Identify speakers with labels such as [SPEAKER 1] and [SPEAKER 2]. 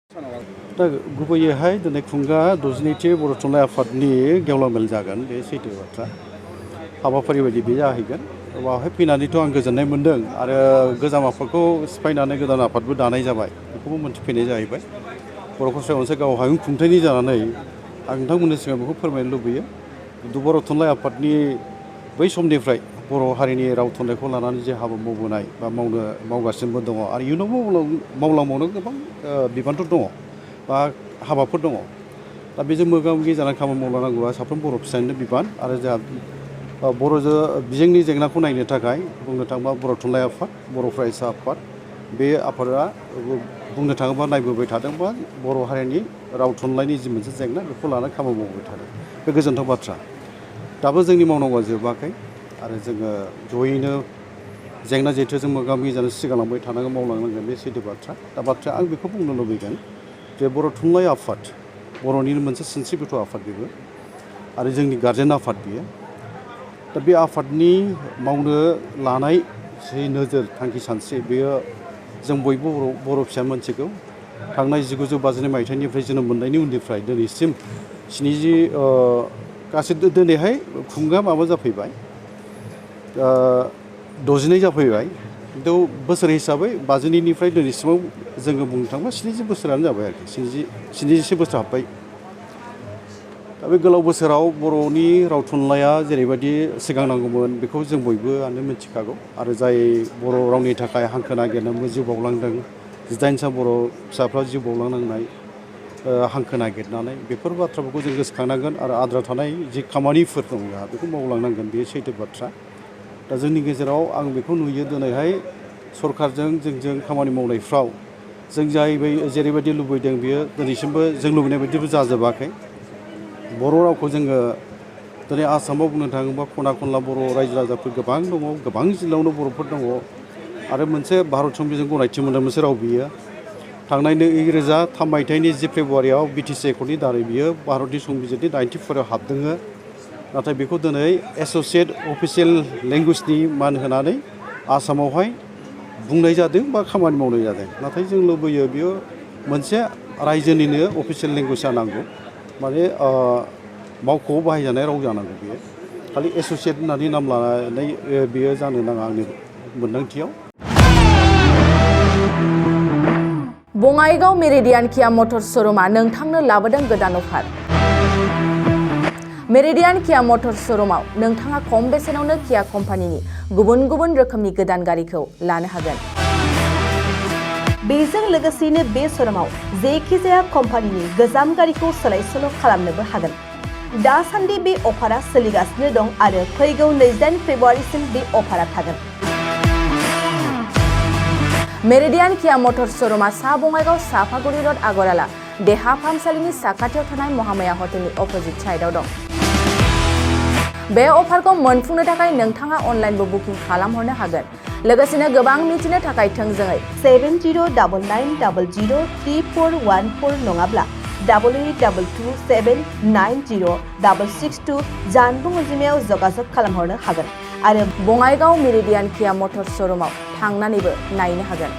[SPEAKER 1] दा गुबैयैहाय दिनै खुंगा 62थि बर' थुनलाइ आफादनि गेवलां मेल जागोन बे सैथो बाथ्रा। हाबाफारि बायदि बे जाहैगोन। बावहाय फैनानैथ' आं गोजोननाय मोन्दों आरो गोजाम आफादखौ सिफायनानै गोदान आफादबो दानाय जाबाय बेखौबो मोनथिफैनाय जाहैबाय। बर' कसारी मोनसे गाव हायुं खुंथायनि जानानै आं नोंथांमोननि सिगाङाव बेखौ फोरमायनो लुबैयो। बर' थुनलाइ आफादनि बै समनिफ्राय बर' हारिनि राव थुनलाइखौ लानानै जे हाबा मावबोनाय बा मावगासिनोबो दङ आरो इयुनावबो मावलांबावनो गोबां बिबानफोर दङ बा हाबाफोर दङ। दा बेजों मोगा मोगि जानानै खामानि मावलांनांगौआ साफ्रोम बर' फिसानिनो बिबान आरो जोंहा बर' बिजोंनि जेंनाखौ नायनो थाखाय बुंनो थाङोबा बर' थुनलाइ आफाद, बर' फरायसा आफाद बे आफादा बुंनो थाङोबा नायबोबाय थादोंबा बर' हारिनि राव थुनलाइनि जि मोनसे जेंना बेखौ लानानै खामानि मावबाय थादों। बे गोजोनथाव बाथ्रा। दाबो जोंनि मावनांगौआ जोबाखै आरो जोङो जयैनो जेंना जेथोजों मोगा मोगि जानो सिगांलांबाय थानांगोन मावलांनांगोन बे सैथो बाथ्रा। दा बाथ्राया आं बेखौ बुंनो लुबैगोन जे बर' थुनलाइ आफाद बर'निनो मोनसे सिनस्रि गोथौ आफाद बेबो आरो जोंनि गारजेन आफाद बियो। दा बे आफादनि मावनो लानाय जि नोजोर थांखि सानस्रि बेयो जों बयबो बर' फिसा मोनथिगौ। थांनाय 1952 मायथाइनिफ्राय जोनोम मोननायनि उननिफ्राय दिनैसिम गासै दिनैहाय खुंगा माबा जाफैबाय 62 जाफैबाय खिन्थु बोसोर हिसाबै 52निफ्राय दिनैसिमाव जोङो बुंनो थाङोबा 70 बोसोरानो जाबाय आरोखि 70 बोसोर हाबबाय। दा बे गोलाव बोसोराव बर'नि राव थुनलाइया जेरैबायदि सिगांनांगौमोन बेखौ जों बयबोआनो मिथिखागौ आरो जाय बर' रावनि थाखाय हांखो नागिरनानैबो जिउ बावलांदों 18सा बर' फिसाफ्रा जिउ बावलांनांनाय हांखो नागिरनानै बेफोर बाथ्राफोरखौ जों गोसोखांनांगोन आरो आद्रा थानाय जि खामानिफोर दं जोंहा बेखौ मावलांनांगोन बेयो सैथो बाथ्रा। दा जोंनि गेजेराव आं बेखौ नुयो दिनैहाय सरकारजों जोंजों खामानि मावनायफ्राव जों जेरैबायदि लुबैदों बियो दिनैसिमबो जों लुबैनाय बायदिबो जाजोबाखै। बर' रावखौ जोङो दिनै आसामाव बुंनो थाङोबा खना खनला बर' रायजो राजाफोर गोबां दङ, गोबां जिल्लायावनो बर'फोर दङ आरो मोनसे भारत संबिजिरजों गनायथि मोननाय मोनसे राव बियो। थांनाय 2003 मायथाइनि 10 फेब्रुवारियाव BTC एकर्डनि दारै बियो भारतनि संबिजिरनि 90 फारियाव हाबदोङो। नाथाय बेखौ दिनै एस'सियेट अफिसियेल लेंगुवेजनि मान होनानै आसामावहाय बुंनाय जादों बा खामानि मावनाय जादों। नाथाय जों लुबैयो बियो मोनसे रायजोनिनो अफिसियेल लेंगुवेज जानांगौ माने मावख'आव बाहायजानाय राव जानांगौ बियो। खालि एस'सियेट होननानै नाम लानानै बियो जानो नाङा आंनि मोन्दांथियाव।
[SPEAKER 2] बङाइगाव मेरिडियान किया मटर्स श'रुमआ नोंथांनो लाबोदों गोदान अफार। मेरिडियान किया मटर्स श'रुमाव नोंथाङा खम बेसेनावनो किया कम्पानिनि गुबुन गुबुन रोखोमनि गोदान गारिखौ लानो हागोन।
[SPEAKER 3] बेजों लोगोसेनो बे श'रुमाव जायखिजाया कम्पानिनि गोजाम गारिखौ सोलाय सोल' खालामनोबो हागोन। दासान्दि बे अफारा सोलिगासिनो दं आरो फैगौ 28 फेब्रुवारिसिम बे अफारा थागोन।
[SPEAKER 2] मेरिडियान किया मटर्स श'रुमआ सा बङाइगाव साफागुरि र'ड आगराला देहा फाहामसालिनि साखाथियाव थानाय महामाया हटेलनि अपोजिट साइडआव दं। बे अफारखौ मोनफुंनो थाखाय नोंथाङा अनलाइनबो बुकिं खालामहरनो हागोन। लोगोसेनो गोबां मिथिनो थाखाय थोंजोङै 7099003414 नङाब्ला 8822790662 जानबुं अनजिमायाव जगाजग खालामहरनो हागोन आरो बङाइगाव मेरिडियान किया मटर्स श'रुमाव थांनानैबो नायनो हागोन।